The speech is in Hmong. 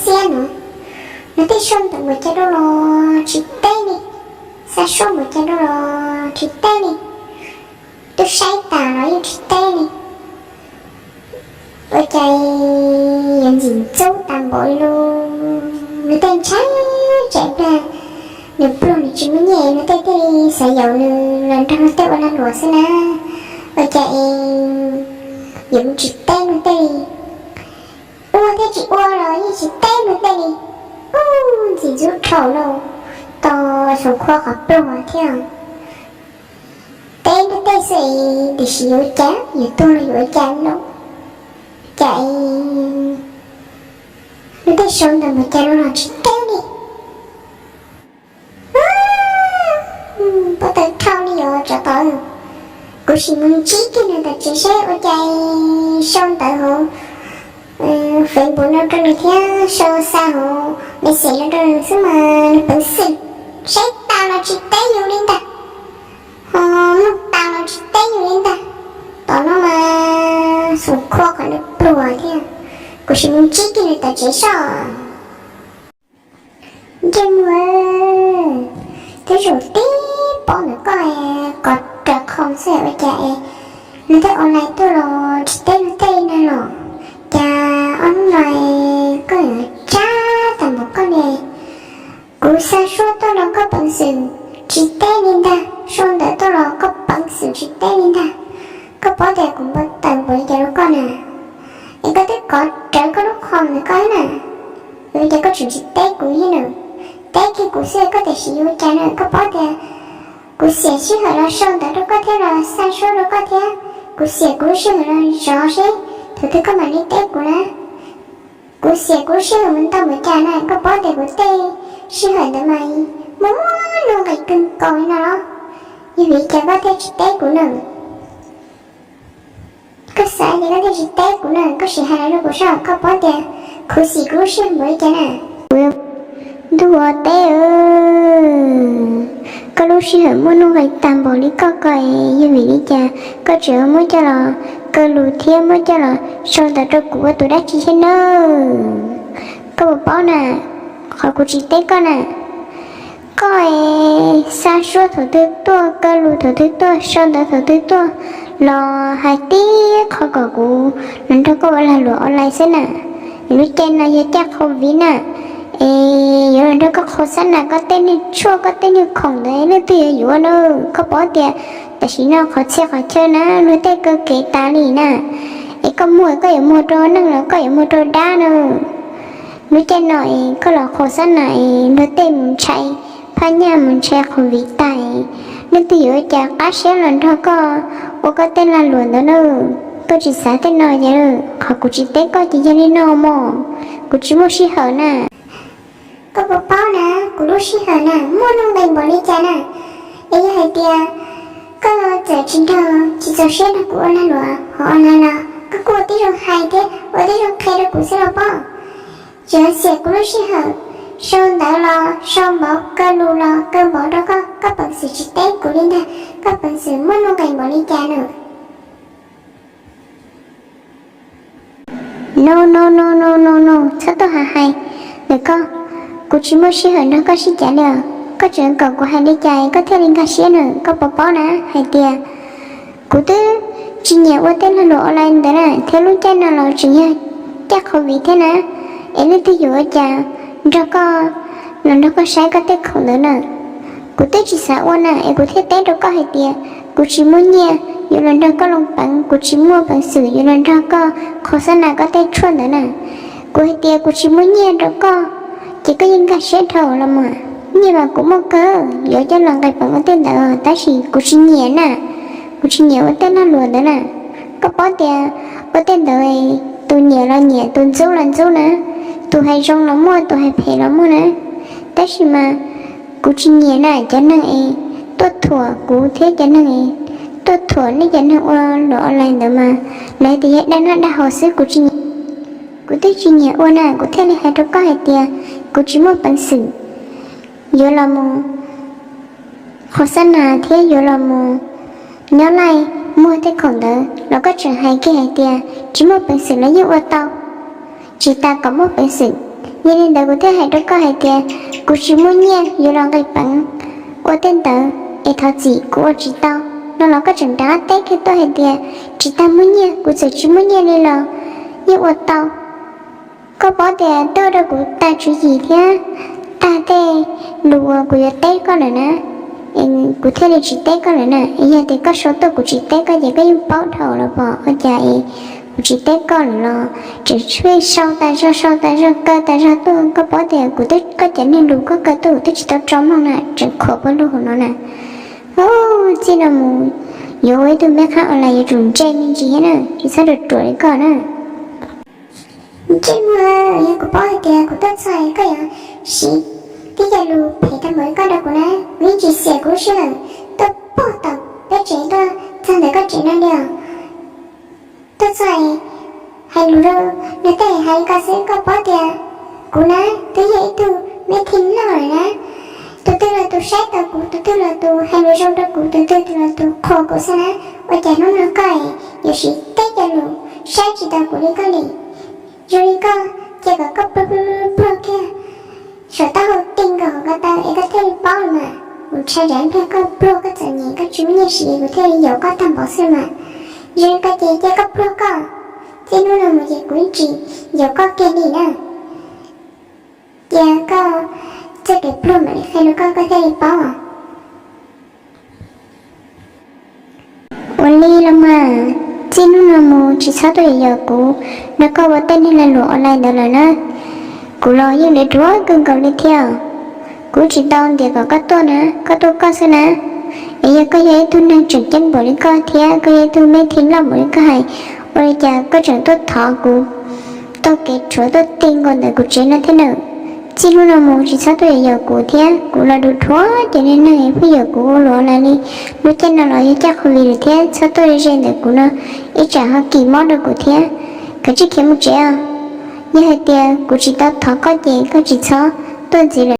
xiab no. Luag tej sau ntawv npaum cas rau los tsis teb li, xa suab npaum cas rau los tsis teb li, twb saib tas los yeej tsis teb li. Ua cas yuav ntxim ntxub tas npaum li no. Luag tej ntshai tsam plag nws pluag nws tsis muaj nyiaj, luag tej thiaj li xav yaum nws los nrog luag tej ua lag luam xwb na. Ua cas es yuav mus tsis teb luag tej li. Ua thiab tsis ua los yeej tsis teb luag tej li. Ub, ntxim ntxub dhau lauj, tos xoom khua qhov pluag thiab. Teb luag tej xwb es tiam sis yuav ua cas, yuav tuag los yuav ua cas lauj. Cas es luag tej sau ntawv npaum cas rau los tsis teb li. Pob tawv dhau li yog tsav tod. Kuv sim mus ntsib kiag nws tom tsev seb ua cas sau ntawv hauv Facebook no rau nws thiab sau xa hauv message no rau nws xwb mas nws peev xwm saib tas los tsis teb yus li ntag, ho mloog tas los tsis teb yus li ntag. Tom no mas xoom khua qhov nws pluag thiab. Kuv sim mus ntsib kiag nws tom tsev soj. Ntsej muag, twb zaum tib pob ntawm koj kov raws qhov xwb ua cas es luag tej online tuaj los tsis teb luag tej na los? Cas ob hnub no koj yuav tsab tas npaum koj ne? Kuv xa suab tuaj los koj peev xwm tsis teb li ntag, sau ntawv tuaj los koj peev xwm tsis teb li ntag. Koj paub tias kuv npau taws npaum li cas rau koj na? Es koj twb kov rawv koj lub qhov ntawm koj na, ua cas koj tseem tsis teb kuv thiab na? Teb kiag kuv xwb koj tiam sis yuav ua cas na? Koj paub tias kuv xiam sij hawm los sau ntawv rau koj thiab los xa suab rau koj thiab, kuv xiam kuv lub sij hawm los zov seb thaum twg koj mam li teb kuv na. Kuv xiam kuv lub sij hawm mus ntau npaum cas na, koj paub tias kuv tej sij hawm ntawd mas muaj muaj nuj nqis kawg nkaus li no los? Yog vim li cas koj thiaj tsis teb kuv na? Koj xav li koj thiaj tsis teb kuv na, koj sim hais los rau kuv saib, koj paub tias kuv xiam kuv lub sij hawm npaum li cas na? Kuv, ntuj ua teb, koj lub sij hawm muaj nuj nqis tag npaum li koj ko es yog vim li cas koj tseem muab coj los kaw lus thiab muab coj los sau ntawv rau kuv ua tus dab tsi thiab nawb? Koj puas paub na, qhov kuv tsis teb koj na, koj xa suab thaum twg tuaj, kaw lus thaum twg tuaj, sau ntawv thaum twg tuaj los hais tib qho kom kuv los nrog koj ua lag luam online xwb na. Lub caij no yog caij COVID na, es yuav los nrog koj qhau xab nas, koj tej niag tshuaj koj tej niag khoom ntawd leej twg yuav yuav na? Koj paub tias tam sim no qhov txhia qhov chaw na luag tej kaw kev tas li na, es koj muag koj yuav muag rau neeg los koj yuav muag rau dab na? Lub caij no es koj los qhau xab nas es luag tej mus ntshai phaj nyaj mus ntshai COVID tag, leej twg yuav ua cas qab siab los nrog koj ua koj tej lag luam ntawd na? Koj tsis xav tej no ces qhov kuv tsis teb koj ces yog li no mog, kuv tsis muaj sij hawm na. Koj puas paub na, kuv lub sij hawm na muaj nuj nqis npaum li cas na? Es yog hais tias koj txawm tsis nrog, tsis txaus siab nrog kuv ua lag luam hauv online los koj kuj ua tib zoo hais thiab ua tib zoo qhia rau kuv xwb los pob. Tsis xiam kuv lub sij hawm, sau ntawv los sau npaum, kaw lus los kaw npaum rau koj, koj peev xwm tsis teb kuv li ntag, koj peev xwm muaj nuj nqis npaum li cas na? No no no no no no, txhob tuaj hais hais ntawm koj, kuv tsis muaj sij hawm nrog koj sib cav li os. Koj tseem kom kuv hais li cas koj thiaj li nkag siab na? Koj puas paub na hais tias kuv twb tsis nyiam ua tej lag luam online ntawd na, thiab lub caij no los tseem yog caij COVID thiab na, es leej twg yuav ua cas nrog koj los nrog koj saib koj tej khoom ntawd na? Kuv twb tsis xav ua na, es kuv thiaj teb rau koj hais tias kuv tsis muaj nyiaj yuav los nrog koj loo peev, kuv tsis muaj peev xwm yuav los nrog koj qhau xab nas koj tej tshuaj ntawd na. Kuv hais tias kuv tsis muaj nyiaj rau koj, ces koj yeej nkag siab dhau los mas. Nyiaj mas kuv muaj kawg, yuav coj los nqis peev ua tej ntawd, tab sis kuv tsis nyiam na, kuv tsis nyiam ua tej lag luam ntawd na. Koj paub tias ua tej ntawd tus nyiam los nyiam, tus ntxub los ntxub na, tus hais zoo los muaj, tus hais phem los muaj na. Tab sis mas kuv tsis nyiam na cov neeg es tuaj thuam kuv thiab cov neeg es tuaj thuam nej cov neeg ua luam online ntawd mas lawv tias yog dag noj dag haus xwb, kuv tsis nyiam. Kuv twb tsis nyiam ua na, kuv thiaj li hais rau koj hais tias kuv tsis muaj peev xwm yuav los mus qhau xab nas thiab yuav los mus nyob laij muag tej khoom ntawd los koj tseem hais kiag hais tias tsis muaj peev xwm los yeej ua tau. Tsis tas kom muaj peev xwm, Yog li ntawd kuv thiaj hais rau koj hais tias kuv tsis muaj nyiaj yuav los nqis peev ua tej ntawd es thov txim kuv ua tsis tau no los koj tseem rov qab teb kiag tuaj hais tias tsis tag muaj nyiaj, kuv txawm tsis muaj nyiaj li los yeej ua tau. Koj paub tias twb ua rau kuv tag tswv yim thiab tag tej lus uas kuv yuav teb koj lawm na, kuv thiaj li tsis teb koj lawm na. Yog tias koj sau tuaj kuv tsis teb koj ces koj yeej paub dhau lawm pom ua cas es kuv tsis teb koj lawm los tseem tshuj sau tas zog sau tas zog kaw tas zog tuaj. Koj paub tias kuv twb, koj cov niag lus koj kaw tuaj kuv twb tsis tau tso mloog na, tseem khuam pawg lug hauv no na. Txij no mus yuav ua ib tug meb qhab online yuav tsum ntse me ntsis thiab na, tsis txhob ruam ruam li koj na. Ntsej muag, yog kuv paub hais tias kuv tuaj txog koj yuav siv tib co lus phem tag npaum li koj rau kuv na, kuv yeej tsis xiam kuv lub sij hawm tuaj pog tom peb tsev tuaj txog ntawm koj tsev no li os. Tuaj txog hais lus rau nws tej hais li ko xwb, koj paub tias kuv na twb yog ib tug meb thij loj lawm na. Tus twg los tus saib tau kuv, tus twg los tus hais lus zoo rau kuv, tus twg los tus qhuas kuv xwb na. Ua cas hnub no koj yuav siv teb co lus saib tsis taus kuv li koj li? Zoo li koj ces kom koj pluag pluag pluag kiag saum taub hau ti nkaus hauv ko taw es koj thiaj li paub los mas. Kuv ntshai tsam ib pliag koj pluag koj txom nyem koj tsis muaj nyiaj siv kuv thiaj li yaum koj tag npaum xwb mas. Zoo li ko ces cia koj pluag koj, txij hnub no mus ces kuv yeej tsis yaum koj kiag li na. Cia koj txoj kev pluag mam li qhia rau koj koj thiaj li paub. Ua li los mas, txij hnub no mus tsis txhob tuaj yaum kuv nrog koj ua tej neeg lag luam online ntawd lawm na. Kuv los yeej dev duav kawg nkaus li thiab. Kuv tsis tau ntiav kom koj tuaj na, koj tuaj koj xwb na. Es yog koj yog ib tug neeg tseem ceeb npaum li koj thiab koj yog ib tug meb thij loj npaum li koj hais, ua li cas koj tseem tuaj thov kuv taug kev tshuav tuaj ti nkaus ntawm kuv tsev no thiab nawb? Txij hnub no mus tsis txhob tuaj yaum kuv thiab, kuv los dhuav dhuav cov niag neeg pheej yaum kuv ua luam online li. Lub caij no los yog caij covid lawm thiab txhob tuaj ze ntawm kuv no, ib tsam ho kis mob rau kuv thiab. Kav tsij khiav mus tsev os. Yog hais tias kuv tsis tau thov koj ces koj tsis txhob tuaj ntxiv lawm.